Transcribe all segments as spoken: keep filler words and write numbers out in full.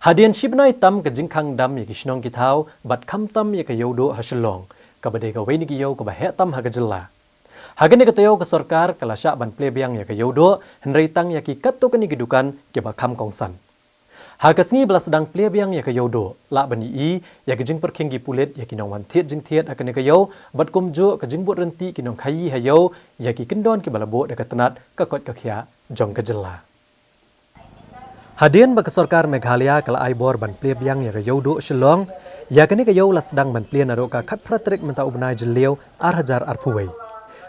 Hadien shi bnai tam ka jingkhang dam ïa ki shnong ki thaw bad khamtam ïa ka Ïewduh ha Shillong, kaba dei kawei na ki ïew kaba heh tam ha ka jylla. Ha kane ka taïew ka sorkar ka la shah ban plie biang ïa ka Ïewduh, hynrei tang ïa ki katto katne ki dukan kiba kham kongsan. Ha ka sngi ba la sdang plie biang ïa ka Ïewduh, lah ban ïohi ïa ka jingpyrkhing ki pulit ïa ki nongwan thied jingthied ha kane ka ïew, bad kumjuh ka jingbud ryntih ki nongkhaïi ha ïew ïa ki kyndon kiba la buh da ka tnat ka koit ka khiah jong ka jylla. Hadien ba ka sorkar Meghalaya ka la ai bor ban plie biang ïa ka Ïewduh Shillong, ïa kane ka ïew la sdang ban plie naduh ka khatphra tarik mynta u bnai Jylliew ar hajar arphew wei.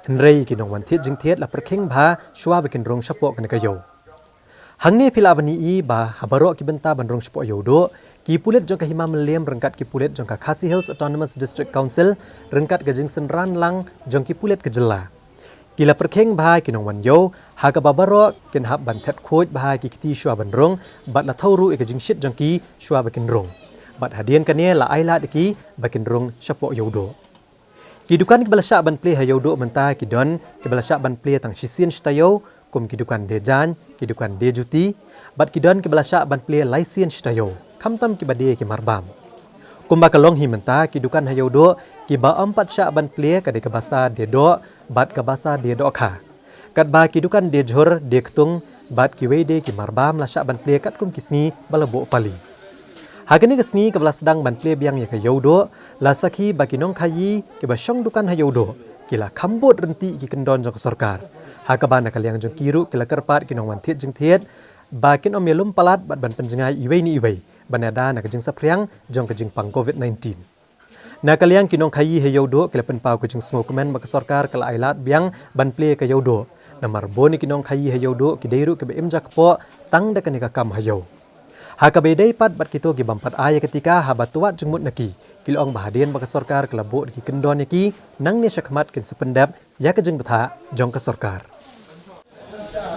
Hynrei ki nongwan thied jingthied la pyrkhing bha shuwa ba kin rung shapoh kane ka ïew. Hangne phi lah ban ïohi ba ha baroh ki bynta ban rung shapoh Ïewduh, ki pulit jong ka Hima Mylliem ryngkat ki pulit jong ka Khasi Hills Autonomous District Council ryngkat ka jingsynran lang jong ki pulit ka jylla, ki la pyrkhing bha ki nongwan ïew, ha kaba baroh kin hap ban thet khuid bha ki kti shuwa ban rung, bad la thew ruh ïa ka jingshit jong ki shuwa ba kin rung. Bad hadien kane la ai lad ïa ki ba kin rung shapoh Ïewduh. Ki dukan kiba la shah ban plie ha Ïewduh mynta ki don kiba la shah ban plie tang shisien shi taïew, kum ki dukan die jaiñ, ki dukan die juti, bad ki don kiba la shah ban plie laisien shi taïew, khamtam kiba die ki marbam. Kumba ka long hi mynta, ki dukan ha Ïewduh kiba ym pat shah ban plie ka dei ka basa die doh bad ka basa die dohkha. Katba ki dukan die jhur, die ktung bad kiwei de ki marbam la shah ban plie katkum ki sngi ba la buh pali. Ha kane ka sngi kaba la sdang ban plie biang ïa ka Ïewduh, la sakhi ba ki nongkhaïi kiba shong dukan ha Ïewduh ki la kham bud ryntih ïa ki kyndon jong ka sorkar, ha kaba na ka liang jong ki ruh ki la kyrpad ki nongwan thied jingthied ba kin ym ïalum palat bad ban pynjngai iwei na iwei ban ïada na ka jingsaphriang jong ka jingpang Covid nineteen. Na ka liang ki nongkhaïi ha Ïewduh ki la pynpaw ka jingsngewkmen ba ka sorkar ka la ai lad biang ban plie ka Ïewduh, namar bun ki nongkhaïi ha Ïewduh ki dei ruh kiba im jakpoh tang da kane ka kam ha ïew. Ha kaba ïadei pat bad kito ki bym pat ai ïa ka tika, haba tuat jingmut na ki, ki la ong ba hadien ba ka sorkar ka la buh da ki kyndon ïa ki, nangne shakhmat kin sa pyndep ïa ka jingbthah jong ka sorkar.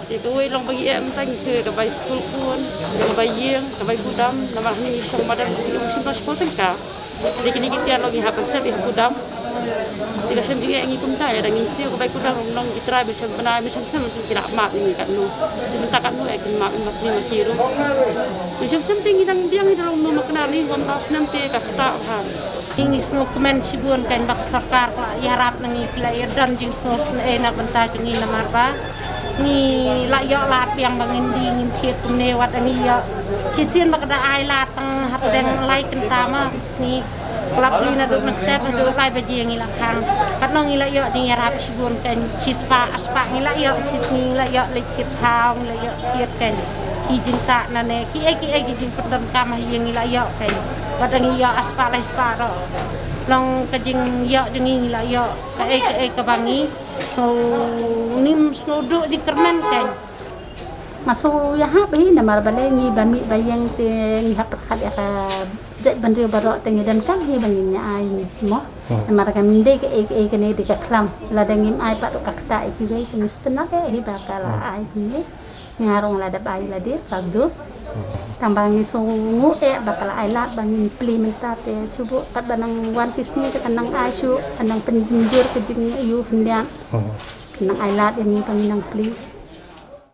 Te kawei long ba ngi eh mynta ngi siew ïa ka bai skul khun, ïa ka bai ïing, ka bai kudam, namar hangne ngi shong madan ngi siew shim ba shiphew tyngka. Te kine ki tiar long ngi hap ban set ïa ka kudam. Te ka shem jingeh ngi kumta, lada ngim siew ka bai kudam, long ki trai ban shem bnai ban shem sem, ki la map ïa ngi katno. Te mynta katno eh kin map ïa ngi ma ki ruh. Ban shem sem te ngi dang biang, ngi dang long ma kane ri, wan tau snem te ka ktah bha. Ngi sngewkmen shibun kein ba ka sorkar ka la ïarap na ngi, ka la ïadon jingsngewsynei na ka bynta jong ngi namar ba ngi la ïoh lad biang ba ngin die ngin thied kumne, wat ngi ïoh shisien ba ka da ai lad tang hapdeng lai kynta ma sngi. Ka la plie naduh mynstep haduh lai baje ngi la khang. Katno ngi la ïoh jingïarap shibun kein, shispah arspah ngi la ïoh, shi sngi ngi la ïoh leit thied thaw, ngi la ïoh thied kein. Ki jingtah nane, kiei kiei ki jingpyndonkam ha ïing ngi la ïoh kein. Wat ngi ïoh arspah laispah ruh, long ka jingïoh jong ngi, ngi la ïoh kaei kaei kaba ngi sngew, ngim sngew duh jingkyrmen kein. Nga sngew ïahap hi namar balei ngi ba mih ba ïeng te ngi hap pyrkhat ïa ka jaitbynriew baroh te ngi donkam hi ba ngin ïa ai mo. Hmm. Namar kam dei kaei kaei kane dei ka khlam, lada ngim ai pat ruh ka ktah ïa kiwei te ngi sngewtynnat hi ba ka la ai hi. Nga ruh nga la dep ai lade ba dos. Tang ba ngi sngew eh ba ka la ai lad ba ngin plie mynta te shu buh kat ba nang wan ki sngi te ka nang ai shuh, ka nang pynjur ka jingïoh khyndiat. Ka nang ai lad ïa ngi ba ngin nang plie.